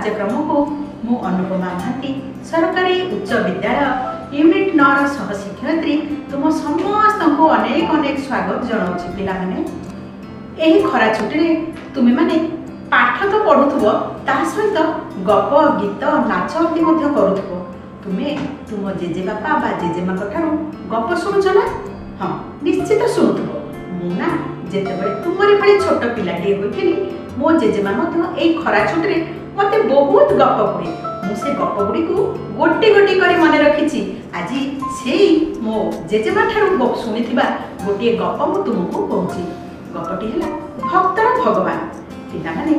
କାର୍ଯ୍ୟକ୍ରମକୁ ମୁଁ ଅନୁପମା ମହାନ୍ତି, ସରକାରୀ ଉଚ୍ଚ ବିଦ୍ୟାଳୟ ୟୁନିଟ୍ 9ର ସହ ଶିକ୍ଷୟିତ୍ରୀ, ତୁମ ସମସ୍ତଙ୍କୁ ଅନେକ ଅନେକ ସ୍ୱାଗତ ଜଣାଉଛି। ପିଲାମାନେ, ଏହି ଖରା ଛୁଟିରେ ତୁମେମାନେ ପାଠ ତ ପଢ଼ୁଥିବ, ତା ସହିତ ଗପ, ଗୀତ, ନାଚ ଆଦି ମଧ୍ୟ କରୁଥିବ। ତୁମେ ତୁମ ଜେଜେବାପା ବା ଜେଜେମାଙ୍କ ଠାରୁ ଗପ ଶୁଣୁଛ ନା? ହଁ, ନିଶ୍ଚିତ ଶୁଣୁଥିବ। ମୁଁ ନା ଯେତେବେଳେ ତୁମରି ଭଳି ଛୋଟ ପିଲାଟିଏ ହୋଇଥିଲି, ମୋ ଜେଜେମା ମଧ୍ୟ ଏଇ ଖରା ଛୁଟିରେ ମୋତେ ବହୁତ ଗପ କୁହେ। ମୁଁ ସେ ଗପ ଗୁଡ଼ିକୁ ଗୋଟି ଗୋଟି କରି ମନେ ରଖିଛି। ଆଜି ସେଇ ମୋ ଜେଜେମା ଠାରୁ ଶୁଣିଥିବା ଗୋଟିଏ ଗପ ମୁଁ ତୁମକୁ କହୁଛି। ଗପଟି ହେଲା ଭକ୍ତର ଭଗବାନ। ପିଲାମାନେ,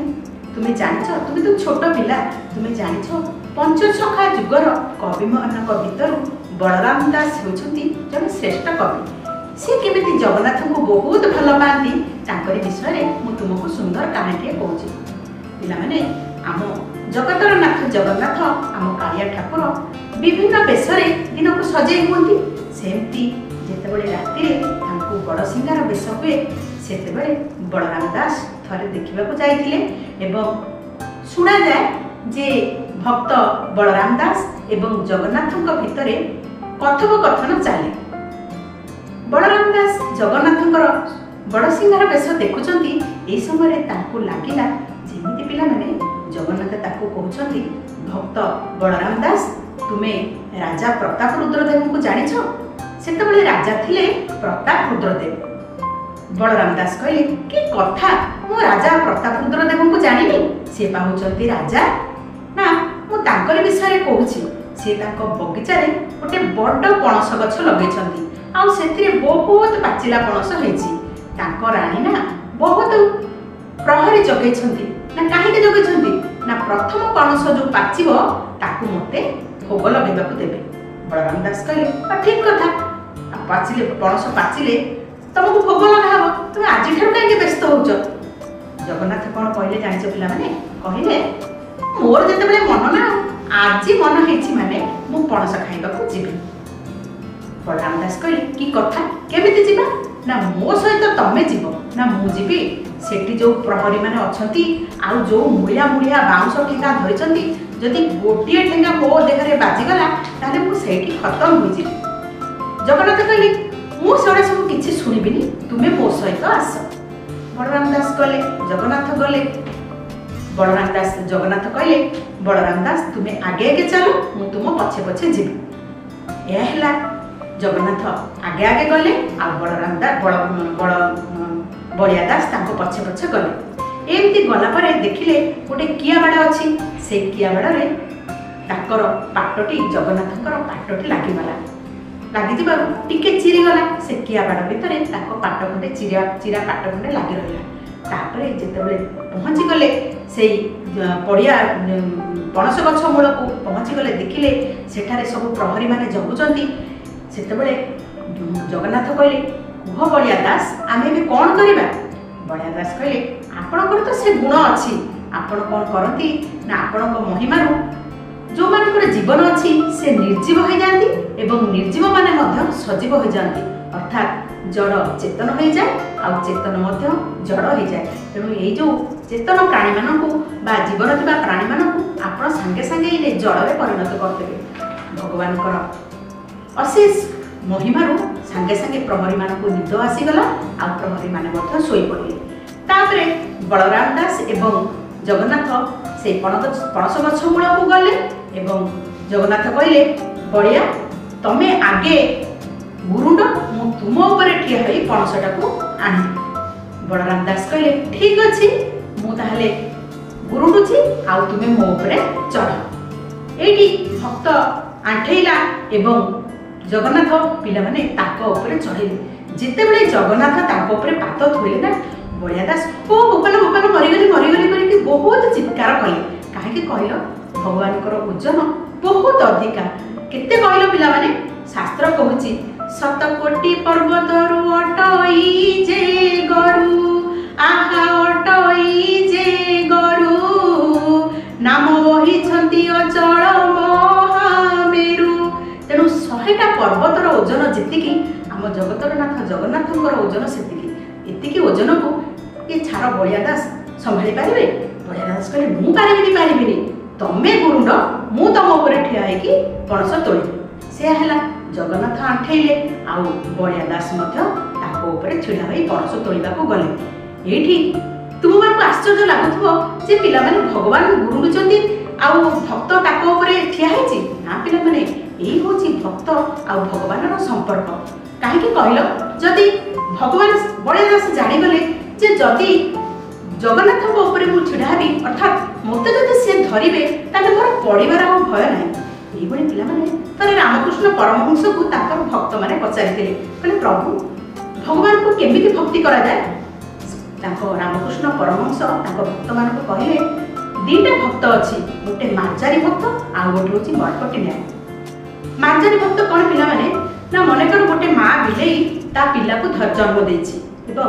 ତୁମେ ଜାଣିଛ, ତୁମେ ତ ଛୋଟ ପିଲା, ତୁମେ ଜାଣିଛ ପଞ୍ଚସଖା ଯୁଗର କବିମାନଙ୍କ ଭିତରୁ ବଳରାମ ଦାସ ହେଉଛନ୍ତି ଜଣେ ଶ୍ରେଷ୍ଠ କବି। ସେ କେମିତି ଜଗନ୍ନାଥଙ୍କୁ ବହୁତ ଭଲ ପାଆନ୍ତି, ତାଙ୍କରି ବିଷୟରେ ମୁଁ ତୁମକୁ ସୁନ୍ଦର କାହାଣୀଟିଏ କହୁଛି। ପିଲାମାନେ, ଆମ ଜଗତର ନାଥ ଜଗନ୍ନାଥ, ଆମ କାଳିଆ ଠାକୁର ବିଭିନ୍ନ ବେଶରେ ଦିନକୁ ସଜେଇ ହୁଅନ୍ତି। ସେମିତି ଯେତେବେଳେ ରାତିରେ ତାଙ୍କୁ ବଡ଼ସିଂହାର ବେଶ ହୁଏ, ସେତେବେଳେ ବଳରାମ ଦାସ ଥରେ ଦେଖିବାକୁ ଯାଇଥିଲେ ଏବଂ ଶୁଣାଯାଏ ଯେ ଭକ୍ତ ବଳରାମ ଦାସ ଏବଂ ଜଗନ୍ନାଥଙ୍କ ଭିତରେ କଥୋପକଥନ ଚାଲେ। ବଳରାମ ଦାସ ଜଗନ୍ନାଥଙ୍କର ବଡ଼ସିଂହାର ବେଶ ଦେଖୁଛନ୍ତି। ଏହି ସମୟରେ ତାଙ୍କୁ ଲାଗିଲା ଯେମିତି ପିଲାମାନେ ଜଗନ୍ନାଥ ତାକୁ କହୁଛନ୍ତି, ଭକ୍ତ ବଳରାମ ଦାସ, ତୁମେ ରାଜା ପ୍ରତାପ ରୁଦ୍ରଦେବଙ୍କୁ ଜାଣିଛ? ସେତେବେଳେ ରାଜା ଥିଲେ ପ୍ରତାପ ରୁଦ୍ରଦେବ। ବଳରାମ ଦାସ କହିଲେ, କି କଥା, ମୁଁ ରାଜା ପ୍ରତାପ ରୁଦ୍ରଦେବଙ୍କୁ ଜାଣିନି? ସିଏ ପା ହେଉଛନ୍ତି ରାଜା। ନା, ମୁଁ ତାଙ୍କରି ବିଷୟରେ କହୁଛି। ସିଏ ତାଙ୍କ ବଗିଚାରେ ଗୋଟେ ବଡ଼ ପଣସ ଗଛ ଲଗେଇଛନ୍ତି ଆଉ ସେଥିରେ ବହୁତ ପାଚିଲା ପଣସ ହେଇଛି। ତାଙ୍କ ରାଣୀ ନା ବହୁତ ପ୍ରହରୀ ଜଗେଇଛନ୍ତି। ନା କାହିଁକି ଜଗେଇଛନ୍ତି? ନା ପ୍ରଥମ ପଣସ ଯୋଉ ପାଚିବ ତାକୁ ମୋତେ ଭୋଗ ଲଗେଇବାକୁ ଦେବେ। ବଳରାମ ଦାସ କହିଲେ, ଠିକ କଥା, ପାଚିଲେ ପଣସ ପାଚିଲେ ତମକୁ ଭୋଗ ଲଗାହବ, ତୁମେ ଆଜିଠାରୁ କାହିଁକି ବ୍ୟସ୍ତ ହଉଛ? ଜଗନ୍ନାଥ କ'ଣ କହିଲେ ଜାଣିଛ ପିଲାମାନେ? କହିଲେ, ମୋର ଯେତେବେଳେ ମନ ନା ଆଜି ମନ ହେଇଛି ମାନେ ମୁଁ ପଣସ ଖାଇବାକୁ ଯିବି। ବଳରାମ ଦାସ କହିଲେ, କି କଥା, କେମିତି ଯିବା? ନା ମୋ ସହିତ ତମେ ଯିବ। ନା ମୁଁ ଯିବି? ସେଠି ଯୋଉ ପ୍ରହରୀମାନେ ଅଛନ୍ତି ଆଉ ଯୋଉ ମୂଳିଆ ମୂଳିଆ ବାଉଁଶ ଠେଙ୍ଗା ଧରିଛନ୍ତି, ଯଦି ଗୋଟିଏ ଠେଙ୍ଗା ମୋ ଦେହରେ ବାଜିଗଲା ତାହେଲେ ମୁଁ ସେଇଠି ଖତମ ହୋଇଯିବି। ଜଗନ୍ନାଥ କହିଲେ, ମୁଁ ସେଗୁଡ଼ା ସବୁ କିଛି ଶୁଣିବିନି, ତୁମେ ମୋ ସହିତ ଆସ। ବଳରାମ ଦାସ ଗଲେ, ଜଗନ୍ନାଥ ଗଲେ। ବଳରାମ ଦାସ ଜଗନ୍ନାଥ କହିଲେ, ବଳରାମ ଦାସ, ତୁମେ ଆଗେ ଆଗେ ଚାଲ, ମୁଁ ତୁମ ପଛେ ପଛେ ଯିବି। ଏହା ହେଲା, ଜଗନ୍ନାଥ ଆଗେ ଆଗେ ଗଲେ ଆଉ ବଳରାମ ଦାସ ବଳ ବଳ ବଳିଆ ଦାସ ତାଙ୍କ ପଛେ ପଛେ ଗଲେ। ଏମିତି ଗଲା ପରେ ଦେଖିଲେ ଗୋଟେ କିଆବାଡ଼ ଅଛି। ସେଇ କିଆବାଡ଼ରେ ତାଙ୍କର ପାଟଟି, ଜଗନ୍ନାଥଙ୍କର ପାଟଟି ଲାଗିଗଲା। ଲାଗିଯିବାରୁ ଟିକେ ଚିରିଗଲା। ସେ କିଆବାଡ଼ ଭିତରେ ତାଙ୍କ ପାଟ ଖଣ୍ଡେ, ଚିରା ଚିରା ପାଟ ଖଣ୍ଡେ ଲାଗି ରହିଲା। ତାପରେ ଯେତେବେଳେ ପହଞ୍ଚିଗଲେ ସେଇ ପଡ଼ିଆ ପଣସ ଗଛ ମୂଳକୁ ପହଞ୍ଚିଗଲେ, ଦେଖିଲେ ସେଠାରେ ସବୁ ପ୍ରହରୀମାନେ ଜଗୁଛନ୍ତି। ସେତେବେଳେ ଜଗନ୍ନାଥ କହିଲେ, କୁହ ବଳିଆ ଦାସ, ଆମେ ଏବେ କ'ଣ କରିବା? ବଳିଆ ଦାସ କହିଲେ, ଆପଣଙ୍କର ତ ସେ ଗୁଣ ଅଛି। ଆପଣ କ'ଣ କରନ୍ତି ନା ଆପଣଙ୍କ ମହିମାରୁ ଯେଉଁମାନଙ୍କର ଜୀବନ ଅଛି ସେ ନିର୍ଜୀବ ହୋଇଯାଆନ୍ତି ଏବଂ ନିର୍ଜୀବମାନେ ମଧ୍ୟ ସଜୀବ ହୋଇଯାଆନ୍ତି। ଅର୍ଥାତ୍ ଜଡ଼ ଚେତନ ହୋଇଯାଏ ଆଉ ଚେତନ ମଧ୍ୟ ଜଡ଼ ହୋଇଯାଏ। ତେଣୁ ଏଇ ଯେଉଁ ଚେତନ ପ୍ରାଣୀମାନଙ୍କୁ ବା ଜୀବନ ଥିବା ପ୍ରାଣୀମାନଙ୍କୁ ଆପଣ ସାଙ୍ଗେ ସାଙ୍ଗେ ଏଇ ଜଡ଼ରେ ପରିଣତ କରିଦେବେ। ଭଗବାନଙ୍କର ଅଶେଷ ମହିମାରୁ ସାଙ୍ଗେ ସାଙ୍ଗେ ପ୍ରହରୀମାନଙ୍କୁ ନିଦ ଆସିଗଲା ଆଉ ପ୍ରହରୀମାନେ ମଧ୍ୟ ଶୋଇପଡ଼ିଲେ। ତାପରେ ବଳରାମ ଦାସ ଏବଂ ଜଗନ୍ନାଥ ସେଇ ପଣସ ଗଛ ମୂଳକୁ ଗଲେ ଏବଂ ଜଗନ୍ନାଥ କହିଲେ, ବଳିଆ, ତମେ ଆଗେ ଗୁରୁଣ୍ଡ, ମୁଁ ତୁମ ଉପରେ ଠିଆ ହୋଇ ପଣସଟାକୁ ଆଣିବି। ବଳରାମ ଦାସ କହିଲେ, ଠିକ ଅଛି, ମୁଁ ତାହେଲେ ଗୁରୁଣ୍ଡୁଛି ଆଉ ତୁମେ ମୋ ଉପରେ ଚଢ଼। ଏଇଠି ଭକ୍ତ ଆଣ୍ଠେଇଲା ଏବଂ ଜଗନ୍ନାଥ ପିଲାମାନେ ତାଙ୍କ ଉପରେ ଚଢ଼ିଲେ। ଯେତେବେଳେ ଜଗନ୍ନାଥ ତାଙ୍କ ଉପରେ ପାଦ ଥୋଇଲେ ନା, ବଳିଆ ଦାସ ଓ ବୋପାଲ ବୋପାଲ, ମରିଗଲି ମରିଗଲି କରିକି ବହୁତ ଚିତ୍କାର କଲେ। କାହିଁକି କହିଲ? ଭଗବାନଙ୍କର ଓଜନ ବହୁତ ଅଧିକା। କେତେ କହିଲ ପିଲାମାନେ? ଶାସ୍ତ୍ର କହୁଛି, ଶତ କୋଟି ପର୍ବତରୁ ଅଟଇ ଯେ ଗରୁ, ଆହା ଅଟଇ ଯେ ଗରୁ, ନାମ ବହିଛନ୍ତି ଅଚଳ ମହାମେରୁ। ତେଣୁ 100ଟା ପର୍ବତର ଓଜନ ଯେତିକି, ଆମ ଜଗତର ନାଥ ଜଗନ୍ନାଥଙ୍କର ଓଜନ ସେତିକି। ଏତିକି ଓଜନକୁ ଏ ଛାର ବଳିଆ ଦାସ ସମ୍ଭାଳି ପାରିବେ? ବଳିଆ ଦାସ କହିଲେ, ମୁଁ ପାରିବିନି, ପାରିବିନି। ତମେ ଗୁରୁଣ୍ଡ, ମୁଁ ତମ ଉପରେ ଠିଆ ହେଇକି ପଣସ ତୋଳିବି। ସେୟା ହେଲା, ଜଗନ୍ନାଥ ଆଣ୍ଠେଇଲେ ଆଉ ବଳିଆ ଦାସ ମଧ୍ୟ ତାଙ୍କ ଉପରେ ଛିଡ଼ା ହୋଇ ପଣସ ତୋଳିବାକୁ ଗଲେ। ଏଇଠି ତୁମମାନଙ୍କୁ ଆଶ୍ଚର୍ଯ୍ୟ ଲାଗୁଥିବ ଯେ ପିଲାମାନେ, ଭଗବାନ ଗୁରୁଣ୍ଡୁଛନ୍ତି ଆଉ ଭକ୍ତ ତାଙ୍କ ଉପରେ ଠିଆ ହେଇଛି। ନା ପିଲାମାନେ, ଏଇ ହେଉଛି ଭକ୍ତ ଆଉ ଭଗବାନର ସମ୍ପର୍କ। କାହିଁକି କହିଲ? ଯଦି ଭଗବାନ, ବଳିଆ ଦାସ ଜାଣିଗଲେ ଯେ ଯଦି ଜଗନ୍ନାଥଙ୍କ ଉପରେ ମୁଁ ଛିଡ଼ା ହେବି, ଅର୍ଥାତ୍ ମୋତେ ଯଦି ସେ ଧରିବେ, ତାହେଲେ ମୋର ପଡ଼ିବାର ଆଉ ଭୟ ନାହିଁ। ଏଇଭଳି ପିଲାମାନେ, ଥରେ ରାମକୃଷ୍ଣ ପରମହଂସକୁ ତାଙ୍କର ଭକ୍ତମାନେ ପଚାରିଥିଲେ, କହିଲେ, ପ୍ରଭୁ, ଭଗବାନଙ୍କୁ କେମିତି ଭକ୍ତି କରାଯାଏ? ତାଙ୍କ ରାମକୃଷ୍ଣ ପରମହଂସ ତାଙ୍କ ଭକ୍ତମାନଙ୍କୁ କହିଲେ, ଦିଟା ଭକ୍ତ ଅଛି, ଗୋଟେ ମାର୍ଜାରୀ ଭକ୍ତ ଆଉ ଗୋଟେ ହେଉଛି ମର୍କଟି ନ୍ୟାୟ। ମାର୍ଜାରୀ ଭକ୍ତ କ'ଣ ପିଲାମାନେ? ନା ମନେକର ଗୋଟେ ମା ବିଲେଇ ତା ପିଲାକୁ ଜନ୍ମ ଦେଇଛି ଏବଂ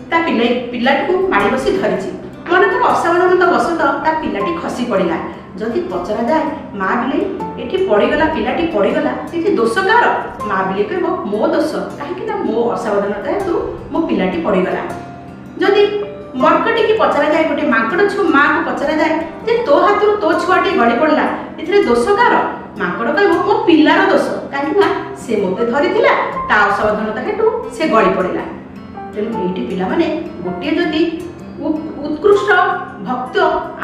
ତା ପିଲାଟିକୁ ମାଡ଼ି ବସି ଧରିଛି। ମନେକର ଅସାବଧାନତା ବଶତଃ ତା ପିଲାଟି ଖସି ପଡ଼ିଲା। ଯଦି ପଚରାଯାଏ, ମା ବିଲେଇ, ଏଠି ପଡ଼ିଗଲା, ପିଲାଟି ପଡ଼ିଗଲା, ଏଠି ଦୋଷ କାହାର? ମା ବିଲେଇ କହିବ, ମୋ ଦୋଷ, କାହିଁକି ନା ମୋ ଅସାବଧାନତା ହେତୁ ମୋ ପିଲାଟି ପଡ଼ିଗଲା। ଯଦି ମର୍କଟିକି ପଚରାଯାଏ, ଗୋଟେ ମାଙ୍କଡ଼ ମାଆକୁ ପଚରାଯାଏ ଯେ ତୋ ହାତରୁ ତୋ ଛୁଆଟି ଗଳି ପଡ଼ିଲା, ଏଥିରେ ଦୋଷ କାହାର? ମାଙ୍କଡ଼ କହିବ, ମୋ ପିଲାର ଦୋଷ, କାହିଁକି ନା ସେ ମୋତେ ଧରିଥିଲା, ତା ଅସାବଧାନତା ହେତୁ ସେ ଗଳି ପଡ଼ିଲା। ତେଣୁ ଏଇଠି ପିଲାମାନେ, ଗୋଟିଏ ଯଦି ଉତ୍କୃଷ୍ଟ ଭକ୍ତ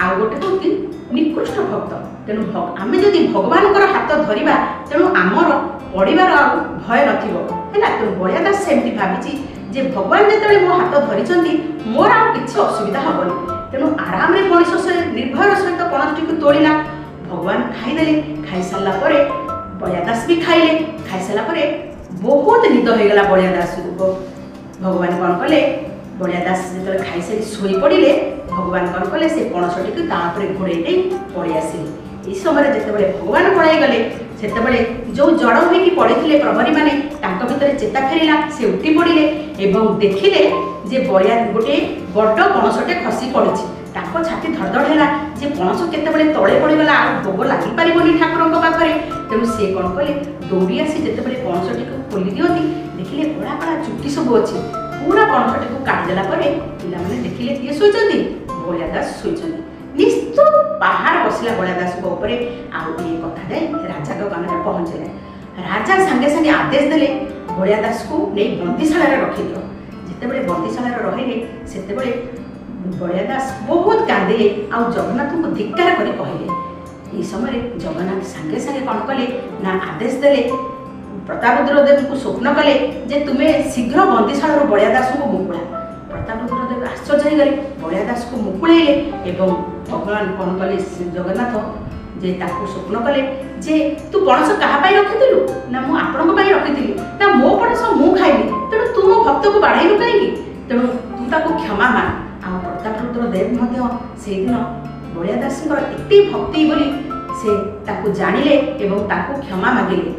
ଆଉ ଗୋଟେ ହେଉଛି ନିକୃଷ୍ଟ ଭକ୍ତ। ତେଣୁ ଆମେ ଯଦି ଭଗବାନଙ୍କର ହାତ ଧରିବା, ତେଣୁ ଆମର ପଡ଼ିବାର ଆଉ ଭୟ ନଥିବ, ହେଲା? ତେଣୁ ବଳିଆ ଦାସ ସେମିତି ଭାବିଛି ଯେ ଭଗବାନ ଯେତେବେଳେ ମୋ ହାତ ଧରିଛନ୍ତି, ମୋର ଆଉ କିଛି ଅସୁବିଧା ହେବନି। ତେଣୁ ଆରାମରେ ମଣିଷ ସେ ନିର୍ଭୟର ସହିତ ପଣସଟିକୁ ତୋଳିଲା। ଭଗବାନ ଖାଇଦେଲେ। ଖାଇସାରିଲା ପରେ ବଳିଆ ଦାସ ବି ଖାଇଲେ। ଖାଇସାରିଲା ପରେ ବହୁତ ନିଦ ହେଇଗଲା ବଳିଆ ଦାସଙ୍କୁ। ଭଗବାନ କ'ଣ କଲେ? ବଳିଆ ଦାସ ଯେତେବେଳେ ଖାଇସାରି ଶୋଇ ପଡ଼ିଲେ, ଭଗବାନ କ'ଣ କଲେ? ସେ ପଣସଟିକୁ ତା ଉପରେ ଘୋଡ଼େଇ ଦେଇ ପଳେଇ ଆସିଲେ। ଏହି ସମୟରେ ଯେତେବେଳେ ଭଗବାନ ପଳାଇଗଲେ, ସେତେବେଳେ ଯେଉଁ ଜଡ଼ ହୋଇକି ପଡ଼ିଥିଲେ ପ୍ରହରୀମାନେ, ତାଙ୍କ ଭିତରେ ଚେତା ଫେରିଲା। ସେ ଉଠି ପଡ଼ିଲେ ଏବଂ ଦେଖିଲେ ଯେ ବଳିଆ ଗୋଟେ ବଡ଼ ପଣସଟେ ଖସି ପଡ଼ିଛି। ତାଙ୍କ ଛାତି ଧଡ଼ଧଡ଼ ହେଲା ଯେ ପଣସ କେତେବେଳେ ତଳେ ପଡ଼ିଗଲା, ଆଉ ଭୋଗ ଲାଗିପାରିବନି ଠାକୁରଙ୍କ ପାଖରେ। ତେଣୁ ସେ କ'ଣ କଲେ? ଦୌଡ଼ି ଆସି ଯେତେବେଳେ ପଣସଟିକୁ ଖୋଲି ଦିଅନ୍ତି, ଦେଖିଲେ କଳା କଳା ଚୁଟି ସବୁ ଅଛି। ପୁରା ପଣସଟିକୁ କାଢ଼ିଦେଲା ପରେ ପିଲାମାନେ ଦେଖିଲେ କିଏ ଶୋଇଛନ୍ତି? ବଳିଆ ଦାସ ଶୋଇଛନ୍ତି। ନିସ୍ତୁକ ପାହାଡ଼ ବସିଲା ବଳିଆ ଦାସଙ୍କ ଉପରେ। ଆଉ ଏ କଥା ଯାଇ ରାଜାଙ୍କ କାନରେ ପହଞ୍ଚିଲା। ରାଜା ସାଙ୍ଗେ ସାଙ୍ଗେ ଆଦେଶ ଦେଲେ, ବଳିଆ ଦାସକୁ ନେଇ ବନ୍ଦିଶାଳାରେ ରଖିଦିଅ। ଯେତେବେଳେ ବନ୍ଦିଶାଳାରେ ରହିଲେ, ସେତେବେଳେ ବଳିଆ ଦାସ ବହୁତ କାନ୍ଦିଲେ ଆଉ ଜଗନ୍ନାଥଙ୍କୁ ଧିକ୍କାର କରି କହିଲେ। ଏହି ସମୟରେ ଜଗନ୍ନାଥ ସାଙ୍ଗେ ସାଙ୍ଗେ କ'ଣ କଲେ ନା ଆଦେଶ ଦେଲେ, ପ୍ରତାପରୁଦ୍ର ଦେବଙ୍କୁ ସ୍ୱପ୍ନ କଲେ ଯେ ତୁମେ ଶୀଘ୍ର ବନ୍ଦିଶାଳାରୁ ବଳିଆ ଦାସଙ୍କୁ ମୁକୁଳା। ପ୍ରତାପରୁଦ୍ର ଦେବ ଆଶ୍ଚର୍ଯ୍ୟ ହେଇଗଲେ, ବଳିଆ ଦାସକୁ ମୁକୁଳେଇଲେ। ଏବଂ ଭଗବାନ କ'ଣ କଲେ, ଜଗନ୍ନାଥ ଯେ ତାକୁ ସ୍ୱପ୍ନ କଲେ ଯେ ତୁ ପଣସ କାହା ପାଇଁ ରଖିଥିଲୁ? ନା ମୁଁ ଆପଣଙ୍କ ପାଇଁ ରଖିଥିଲି। ନା ମୋ ପଣସ ମୁଁ ଖାଇଲି, ତେଣୁ ତୁ ମୋ ଭକ୍ତକୁ ବାଢ଼େଇଲୁ କାହିଁକି? ତେଣୁ ତୁ ତାକୁ କ୍ଷମା ମାଗ। ଆଉ ପ୍ରତାପରୁଦ୍ର ଦେବ ମଧ୍ୟ ସେଇଦିନ ବଳିଆ ଦାସଙ୍କର ଏତେ ଭକ୍ତି ବୋଲି ସେ ତାକୁ ଜାଣିଲେ ଏବଂ ତାକୁ କ୍ଷମା ମାଗିଲେ।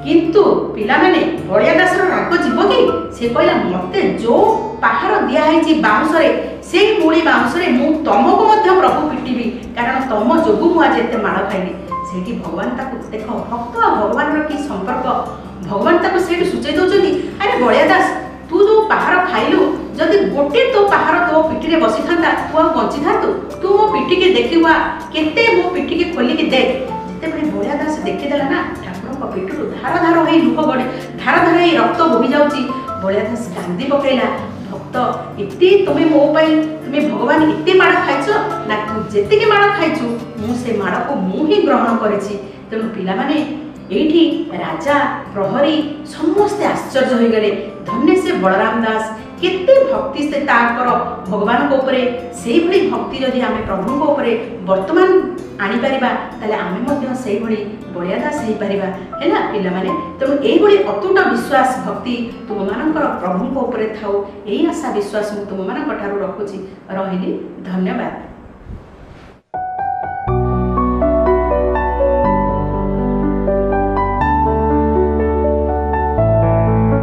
କିନ୍ତୁ ପିଲାମାନେ, ବଳିଆ ଦାସର ରାଗ ଯିବ କି? ସେ କହିଲା, ମତେ ଯୋଉ ପାହାର ଦିଆହେଇଛି ବାଉଁଶରେ, ସେଇ ମୂଳି ବାଉଁଶରେ ମୁଁ ତମକୁ ମଧ୍ୟ ପ୍ରଭୁ ପିଟିବି, କାରଣ ତମ ଯୋଗୁଁ ମୁଁ ଆଜି ଏତେ ମାଡ଼ ଖାଇଲି। ସେଇଠି ଭଗବାନ ତାକୁ, ଦେଖ ଭକ୍ତ ଆଉ ଭଗବାନର କି ସମ୍ପର୍କ, ଭଗବାନ ତାକୁ ସେଇଠି ସୂଚେଇ ଦଉଛନ୍ତି, ଆରେ ବଳିଆ ଦାସ, ତୁ ଯୋଉ ପାହାର ଖାଇଲୁ, ଯଦି ଗୋଟେ ତୋ ପାହାର ତୋ ପିଠିରେ ବସିଥାନ୍ତା, ତୁ ଆଉ ବଞ୍ଚିଥାନ୍ତୁ? ତୁ ମୋ ପିଠିକି ଦେଖିବା, କେତେ ମୋ ପିଠିକି ଖୋଲିକି ଦେଖ। ଯେତେବେଳେ ବଳିଆ ଦାସ ଦେଖିଦେଲା ନା, ଠାକୁରଙ୍କ ପିଠିରୁ ଧାର ଧାର ହେଇ ଲୁହ ଗଡ଼େ, ଧାର ଧାର ହେଇ ରକ୍ତ ବୋହି ଯାଉଛି, ବଳିଆ ଦାସ କାନ୍ଦି ପକେଇଲା। ଭକ୍ତ ଏତେ ତୁମେ ମୋ ପାଇଁ, ତୁମେ ଭଗବାନ ଏତେ ମାଡ଼ ଖାଇଛ ନା, ତୁ ଯେତିକି ମାଡ଼ ଖାଇଛୁ, ମୁଁ ସେ ମାଡ଼କୁ ମୁଁ ହିଁ ଗ୍ରହଣ କରିଛି। ତେଣୁ ପିଲାମାନେ, ଏଇଠି ରାଜା, ପ୍ରହରୀ ସମସ୍ତେ ଆଶ୍ଚର୍ଯ୍ୟ ହୋଇଗଲେ। ଧନ୍ୟ ସେ ବଳରାମ ଦାସ, କେତେ ଭକ୍ତି ସେ ତାଙ୍କର ଭଗବାନଙ୍କ ଉପରେ। ସେଇଭଳି ଭକ୍ତି ଯଦି ଆମେ ପ୍ରଭୁଙ୍କ ଉପରେ ବର୍ତ୍ତମାନ ଆଣିପାରିବା, ତାହେଲେ ଆମେ ମଧ୍ୟ ସେଇଭଳି ବଳିଆ ଦାସ ହେଇପାରିବା, ହେଲା ପିଲାମାନେ? ତେଣୁ ଏଇଭଳି ଅତୁଟ ବିଶ୍ୱାସ, ଭକ୍ତି ତୁମମାନଙ୍କର ପ୍ରଭୁଙ୍କ ଉପରେ ଥାଉ, ଏଇ ଆଶା ବିଶ୍ୱାସ ମୁଁ ତୁମମାନଙ୍କ ଠାରୁ ରଖୁଛି। ରହିଲି, ଧନ୍ୟବାଦ।